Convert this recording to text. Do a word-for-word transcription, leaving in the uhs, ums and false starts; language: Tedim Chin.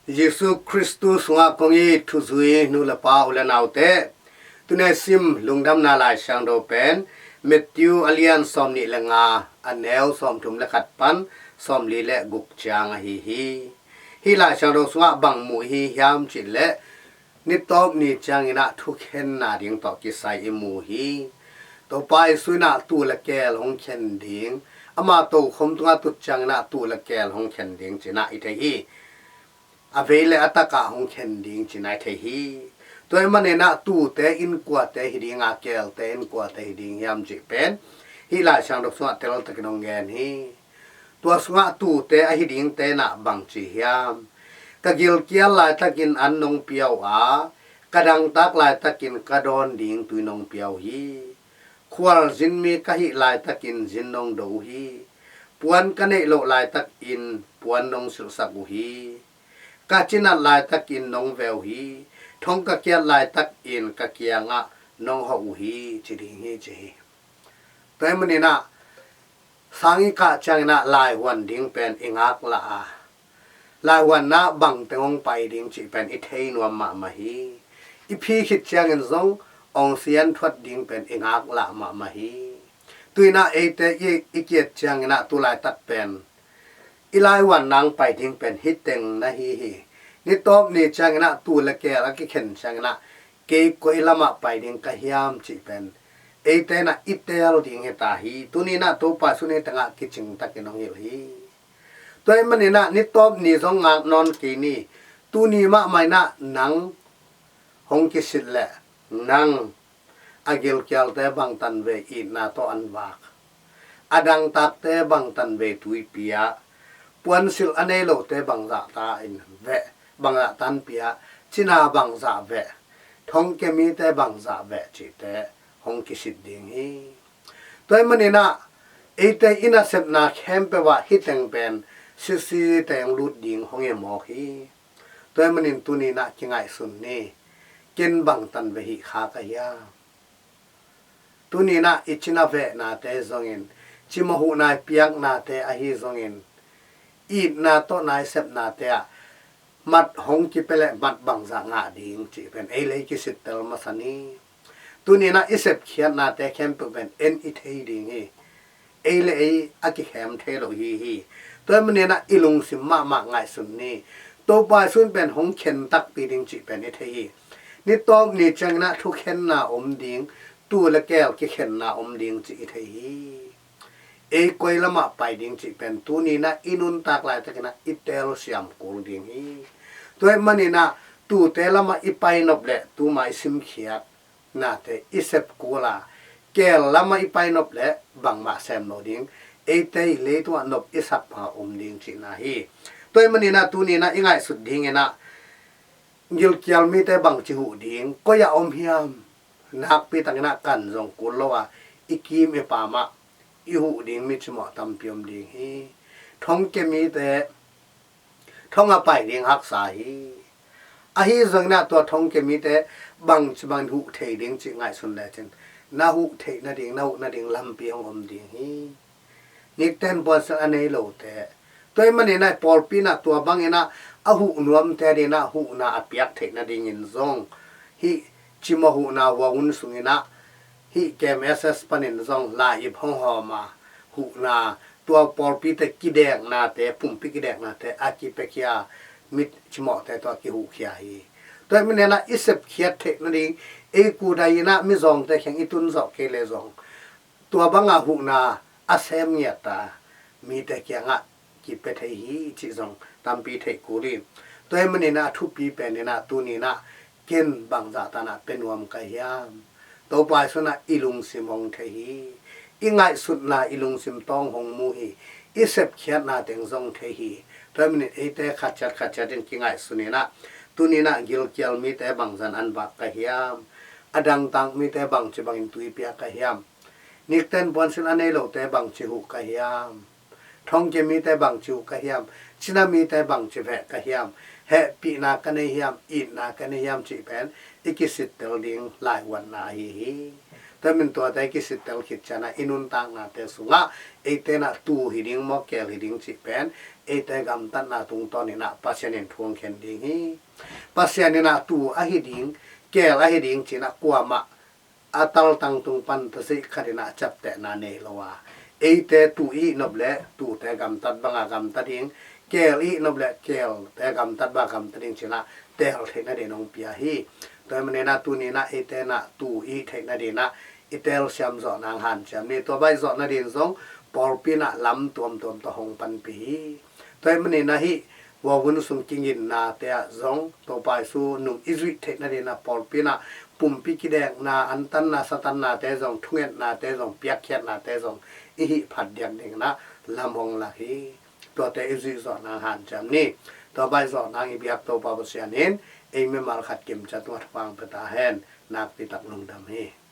Jesu Khristu sungah kong it thuzui nu le pa u le naute, tuni a sim lungdamna Lai Siangtho pen Matthew a lian sawmnih le nga, a neu sawmthum le khat pan sawmli le guk ciang ahi hi. Hih Lai Siangtho sungah bang mu i hi hiam cih leh, ni tawp ni ciangin ah thukhenna ding tawh kisai i mu hi. Topa Jesu in ah tuu le keel hong khen ding, ama tokhom tungah tut ciangin ah tuu le keel hong khen ding ci-in ah i thei hi. A vei le a takah hong khen ding ci-in ah i thei hi. Tua ahih manin ah tuute in kuate hi ding a, keelte in kuate hi ding hiam cih pen hih Lai Siangtho sungah teltakin hong gen hi. Tua sungah tuute ahi dingte in ah bang ci hiam? Ka gilkial laitakin an nong pia uh a, ka dangtak laitakin ka dawn ding tui nong pia uh hi. Khualzin mi ka hih laitakin zin nong do uh hi. Puan ka neih loh laitakin puan nong silhsak uh hi. Ka cinat laitakin nong ve uh hi. Thong ka kiat laitakin ka kiangah nong hawh uh hi, ci ding hi, ci hi. Tua ahih manin ah sang i kah ciangin ah laihuan ding pen i ngaklah a, laihuan ah bangteng hong pai ding cih pen i thei nuam mahmah hi. I phi khit ciangin zong ong sian thuat ding pen i ngaklah mahmah hi. Tu-in ah eite i, i kiat ciangin ah tu laitak pen i laihuan nang pai ding pen hih teng na hi hi. Ni tawp ni ciangin ah tuu le keel a kikhen ciangin ah kei koi lamah pai ding ka hiam cih pen eite in ah i teel ding hi ta hi. Tuni in ah Topa Jesu in hih tengah kicing takin hong hilh hi. Tua ahih manin ah ni tawp ni zong ngak nawn kei ni. Tuni mahmah in ah nang hong kisit leh, nang a gilkialte bangtan vei itna tawh an vak, a dangtakte bangtan vei tui pia, puansilh a nei lote bangzah ta in veh, bangzah tan pia, cina bangzah veh, thongkia mite bangzah veh cihte hong kisit ding hi. Tua ahih manin ah eite i nasepna khempeuh ah hih teng pen sisi teng lut ding hong hi mawk hi. Tua ahih manin tuni in ah kingaihsun ni. Ken bangtan vei hih kha ka hiam? Tuni in ah i cina vehnate zongin, cimawh huhna i piaknate ahi zongin, itna tawh na i sepnate ah mat hong kipia leh mat bangzah ngah ding cih pen ei le ei kisittel masa ni. Tuni in ah i sepkhiatnate khempeuh pen en i thei ding hi. Ei le ei a kikhem thei lo hi hi. Tua ahih manin ah i lungsim mahmah ngaihsun ni. Topa Jesu in pen hong khen takpi ding cih pen i thei hi. Ni tawp ni ciangin ah thukhenna om ding, tuu le keel kikhenna om ding cih i thei hi. Ei koi lamah pai ding cih pen tuni in ah i nuntak laitakin ah i telsiam kul ding hi. Tua ahih manin ah tuute lamah i pai nop leh tuma i simkhiat nate i sep kul a, keel lamah i pai nop leh bangmah sem lo ding, eite i leitungah nop i sak bangah om ding cihna hi. Tua ahih manin ah tuni in ah i ngaihsut dingin ah gilkial mite bangci huh ding, koi ah om hiam? Nakpi takin ah kan zong kul lo a, i kim i pam ah i huh ding mi cimawh tampi om ding hi. Thongkia mite thong a pai ding haksa hi. Ahi zongin ah tua thongkia mite bangci bangin huh thei ding cih ngaihsun lecin na huh theih nading, na huh nading lampi hong om ding hi. Nikten puansilh a nei lote, tua ahih manin ah pawlpi in ah tua bangin ah a huh nuamte adingin ah huhna a piak theih nadingin zong hih cimawh huhna huang hun sungin ah hih K M S S panin zong lai-ip hong hawm a, huhna, tua pawlpite kideknate, pumpi kideknate a kipiakhia mi cimawhte tawh a kihuhkhia hi. Tua ahih manin ah i sepkhiat theih nading, ei kudai in ah mizawngte kiang i tun zawh kei leh zong tua banga huhna a sem ngiat a mite kiangah kipia thei hi cih zong tampi theih kul hi. Tua ahih manin ah a thupi pen in ah tuni in ah ken bangzah tan ah pia nuam ka hiam? Topa Jesu in ah i lungsim hong thei hi. I ngaihsutna i lungsim tawng hong mu hi. I sepkhiatna teng zong thei hi. Tua ahih manin eite khat ciat khat ciat in kingaihsun in ah tuni in ah gilkial mite bangzah in an vak ka hiam? A dangtak mite bangci bangin tui pia ka hiam? Nikten puansilh a nei lote bangci huh ka hiam? Thongkia mite bangci huh ka hiam? Cina mite bangci veh ka hiam? Hehpihna ka nei hiam? Itna ka nei hiam cih pen i kisittel ding laihuanna ahi hi. Tua min tuate kisittel khit ciangin ah i nuntaknate sungah eite in ah tuu hi ding maw, keel hi ding cih pen eite gamtatna tungtawn in ah Pasian in thu hong khen ding hi. Pasian in ah tuu ahi ding, keel ahi ding ci-in ah kuamah a taltang tung pan tawh sih khat in ah ciaptehna nei lo a, eite tuu i hih nop leh tuute gamtat banga gamta ding, keel i hih nop leh keelte gamtat banga gamta ding ci-in ah teel theihna ding hong pia hi. Tua ahih manin ah tuni in ah eite in ah tuu i hih theihna ding in ah i teelsiam zawh nang hanciam ni. Tua baih zawhna ding zong pawlpi in ah lam tuamtuam tawh hong panpih hi. Tua ahih manin ah hih World Vision sung kinginnate ah zong Topa Jesu nung i zuih theihna ding in ah pawlpi in ah pumpi kidekna, antannate, satannate zong, thungetnate zong, piakkhiatnate zong i hih phat diak ding in ah lam hong lak hi. Tuate i zuih zawh nang hanciam ni. Tua baih zawh nang i biak Topa Pasian in ei mimal khat kimciat tungah thupha hong pia ta hen. Nakpi tak lungdam hi.